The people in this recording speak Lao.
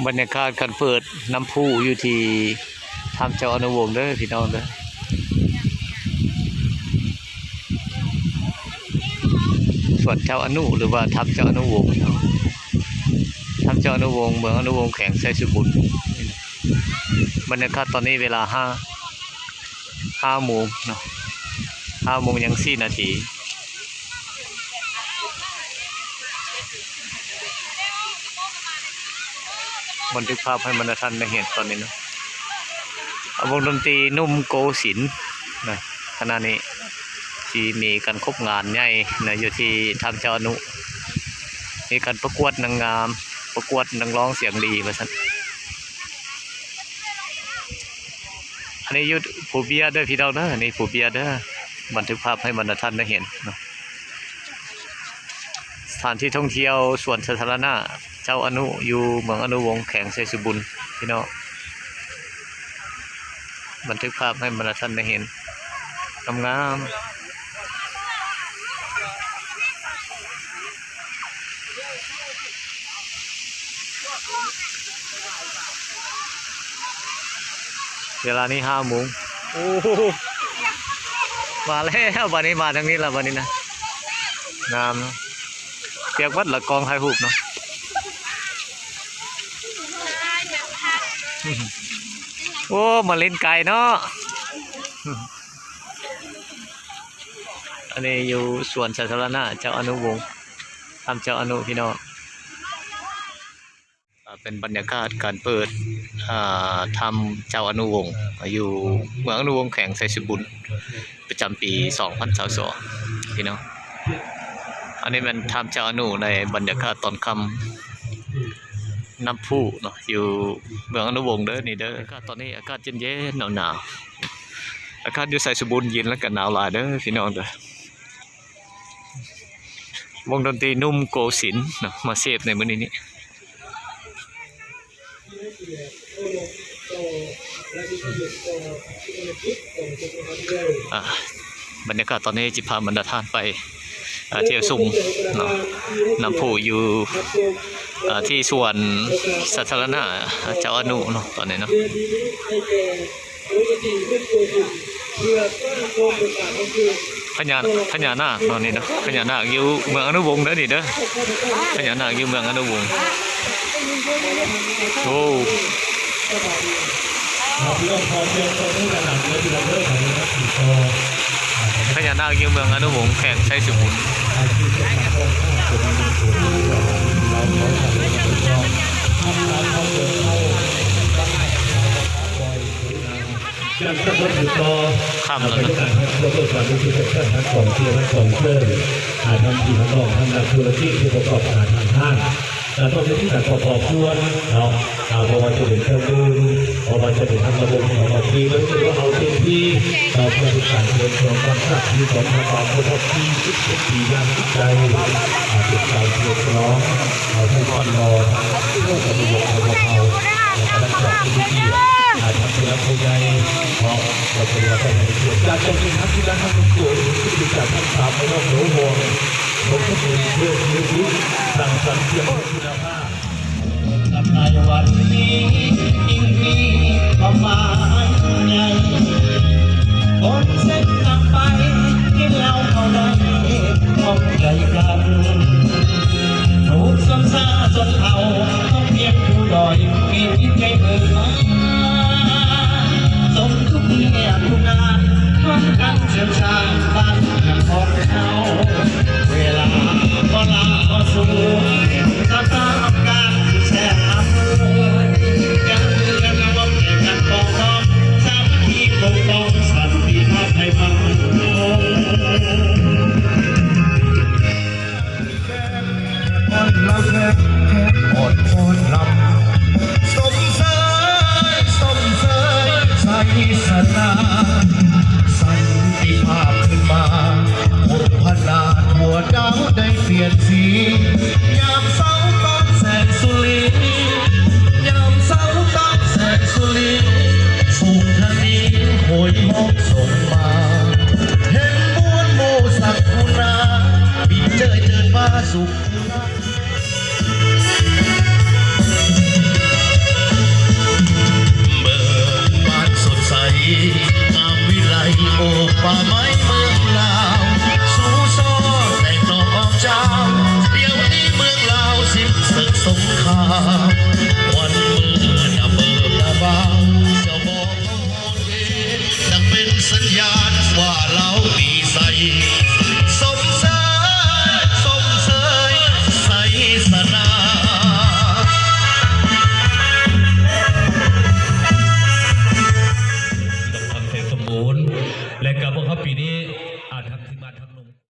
ບັນຍາກາດການເປີດນ້ຳພຸຢູ່ທີ່ຖ້ຳເຈົ້າອະນຸວົງເດີພີ່ນ້ອງເດີ. ສວນເຈົ້າອະນຸ ຫຼືວ່າຖ້ຳເຈົ້າອະນຸວົງເນາະ, ຖ້ຳເຈົ້າອະນຸວົງ ເມືອງອະນຸວົງ ແຂວງໄຊສົມບູນ. ບັນຍາກາດຕອນນີ້ເວລາຫ້າ ຫ້າໂມງເນາະ, ຫ້າໂມງຍັງສີ່ນາທີ. ບັນທຶກພາບໃຫ້ບັນດາທ່ານໄດ້ເຫັນຕອນນີ້ເນາະ. ວົງດົນຕີໜຸ່ມໂກສິນນະ, ຂະນະນີ້ຊິມີການຄົບງານໃຫຍ່ນະ ຢູ່ທີ່ຖ້ຳເຈົ້າອະນຸ, ມີການປະກວດນາງງາມ, ປະກວດນັກຮ້ອງສຽງດີວ່າຊັ້ນ. ອັນນີ້ຢູ່ພູເບ້ຍເດີພີ່ນ້ອງເດີ, ນີ້ພູເບ້ຍເດີ, ບັນທຶກພາບໃຫ້ບັນດາທ່ານໄດ້ເຫັນເນາະ. ສະຖານທີ່ທ່ອງທ່ຽວສວນສາທາລະນະເຈົ້າອະນຸ ຢູ່ເມືອງອະນຸວົງ ແຂວງໄຊສົມບູນ ພີ່ນ້ອງ, ບັນທຶກພາບໃຫ້ບັນດາທ່ານໄດ້ເຫັນ ງາມໆ. ເວລານີ້ຫ້າໂມງ. ໂອ້ ມາແລ້ວ, ບາດນີ້ມາທາງນີ້ລະ, ບາດນີ້ນະ ງາມເນາະ, ປຽກເບິດລະ ກ້ອງຖ່າຍຮູບເນາະ. ໂອ້ ມາຫຼິ້ນໄກເນາະ. ອັນນີ້ຢູ່ສວນສາທາລະນະເຈົ້າອະນຸວົງ, ຖ້ຳເຈົ້າອະນຸພີ່ນ້ອງ. ເປັນບັນຍາກາດການເປີດ ອ່າ ຖ້ຳເຈົ້າອະນຸວົງ ຢູ່ເມືອງອະນຸວົງ ແຂວງໄຊສົມບູນ ປະຈຳປີສອງພັນຊາວສອງ ພີ່ນ້ອງ. ອັນນີ້ແມ່ນຖ້ຳເຈົ້າອະນຸໃນບັນຍາກາດຕອນຄ່ຳ ນ້ຳພຸເນາະ ຢູ່ເມືອງອະນຸວົງເດີ ນີ້ເດີ. ອາກາດຕອນນີ້ອາກາດເຢັນໆ ໜາວໆ, ອາກາດຢູ່ໄຊສົມບູນເຢັນ ແລະກະໜາວຫຼາຍເດີພີ່ນ້ອງເດີ. ວົງດົນຕີໜຸ່ມໂກສິນເນາະ ມາເສບໃນມື້ນີ້ນີ້. ອ່າ ບັນຍາກາດຕອນນີ້ຈະພາບັນດາທ່ານໄປ ອ່າ ທ່ຽວຊົມເນາະ ນ້ຳພຸຢູ່ ອ່າ ທີ່ສວນສາທາລະນະເຈົ້າອະນຸເນາະ ຕອນນີ້ເນາະ. ພະຍາ ພະຍານາກເນາະ ນີ້ເນາະ, ພະຍານາກຢູ່ເມືອງອະນຸວົງເດີນີ້ເດີ, ພະຍານາກຢູ່ເມືອງອະນຸວົງ. ໂອ້ ພະຍານາກຢູ່ເມືອງອະນຸວົງ ແຂວງໄຊສົມບູນ. ຂ້າມແລ້ວເນາະ. ທາງທີ່ທາງນອກ ທາງນັກທຸລະກິດ ຜູ້ປະກອບການທາງຫ້າງ ກະຕ້ອງໄດ້ມີການປະກອບສ່ວນເນາະ, ອ່າ ບໍ່ວ່າຈະເປັນເຄື່ອງດື່ມ ບໍ່ວ່າຈະເປັນທາງລະບົບ ເຮົາເອົາເຕັມທີ່ ເພື່ອເປັນການເຊີນຊວນຄວາມສາມັກຄີຂອງທາງກອງທັບທີສິບເອັດ ທີ່ຍັງຈິດໃຈ ອ່າ ເປັນການຮຽກຮ້ອງ ເອົາຜູ້ຂວັນຫຼໍ່ ທາງເຈົ້າຄະນະວົງຂອງພວກເຮົາ ແລະ ຄະນະເຈົ້າພິທີ ອ່າ ທັງຜູ້ຫຼັກຜູ້ໃຫຍ່ເນາະ ແລະ ຄະນະເຈົ້າພິທີ ຈາກເຈົ້າແມ່ນທັງທີ່ນາທັງຕົວ ຈາກທັງສາມ ໃນນອກໂດຍຮວມ ເພື່ອເພື່ອເພື່ອສ້າງສັນ ເພື່ອຄຸນນະພາບ. ໃນວັນນີ້ຍິ່ງມີຄວາມໝາຍໃຫຍ່ ຄົນເສັນນຳໄປ ກິນເຫຼົ້າເຂົ້າໄດ້ ຂອບໃຈກັນ ທຸກຊົນຊາຊົນເຜົ່າ ພວກພຽງຜູ້ດອຍ ມີຈິດໃຈເບີກບານ ສົມທຸກເຫດທຸກງານ ຮ່ວມກັນເສີມສ້າງບ້ານເມືອງຂອງເຮົາ ເວລາບໍ່ຫຼ້າບໍ່ສູນ ສະຕາມການແຊບອຳນວຍ ກັນເຮືອນຮ່ວມໃຈກັນປອງດອງ ສາມັກຄີປົກປ້ອງສັນຕິພາບໃຫ້ໝັ້ນຄົງ. ອ່ອນລຳແລະແຂກອ່ອນຟ້ອນລຳ ຊົມເຊີຍ ຊົມເຊີຍໄຊຊະນະ ສັນຕິພາບຄືນມາ ພົດພະນາທົ່ວດາວໄດ້ປ່ຽນສີ ຍາມ ລາວປີໃສ